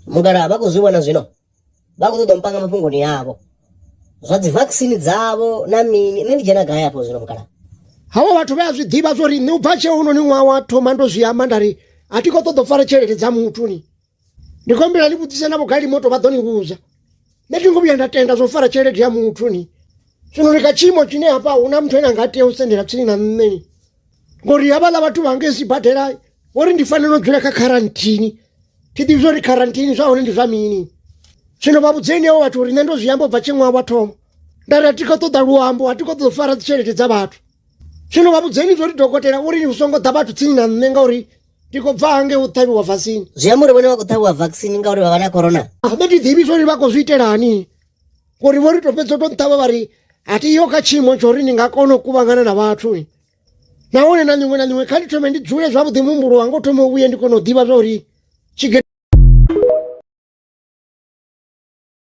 Mukalaha vha khou zwi vhona zwino, vha khou ṱoḓa u mpanga mafhungoni avho zwa dzi vaccine dzavho na mini. Nṋe ndi dzhena gai afho zwino mukalaha? Havho vhathu vha a zwi ḓivha zwo ri nṋe u bva tsheo unoni ṅwaha wa thoma ndo zwi amba nda ri a thi khou ṱoḓa u fara tshelede dza muthu ni. Ndi khou humbela ni vhudzise na vhogalimoto vha ḓo ni vhudza. Nṋe thi ngo vhuya nda tenda zwo fara tshelede ya muthu ni. Zwino ri kha tshiimo tshine hafha hu na muthu ane a nga tea u sendela tsini na nṋe ni. Ngori havhaḽa vhathu vha ngei sibadela vho ri ndi fanela u dzula kha kharanthini. Thi ḓivhi zwa uri kharanthini zwa hone ndi zwa mini. Zwino vha vhudzeni havho vhathu uri nṋe ndo zwi amba u bva tshe ṅwaha wa thoma. Nda ri a thi khou ṱoḓa luambo, a thi khou ṱoḓa u fara dzitshelede dza vhathu. Zwino vha vhudzeni zwa uri dokotela uri hu songo ḓa vhathu tsini na nṋe ngauri ndi khou bva hangei u ṱhavhiwa vaccine. Zwi amba uri vhone vha khou ṱhavhiwa vaccine ngauri vha vha na corona? Nṋe thi ḓivhi zwa uri vha khou zwi itelani ngori vho ri tou fhedza u tou nṱhavha vha ri a thi yo kha tshiimo tsha uri ni nga kona u kuvhangana na vhathu nahone na ḽiṅwe na ḽiṅwe kha ndi thome ndi dzule zwavhuḓi muhumbulo wanga u thome u vhuye ndi kone u ḓivha zwa uri tshige.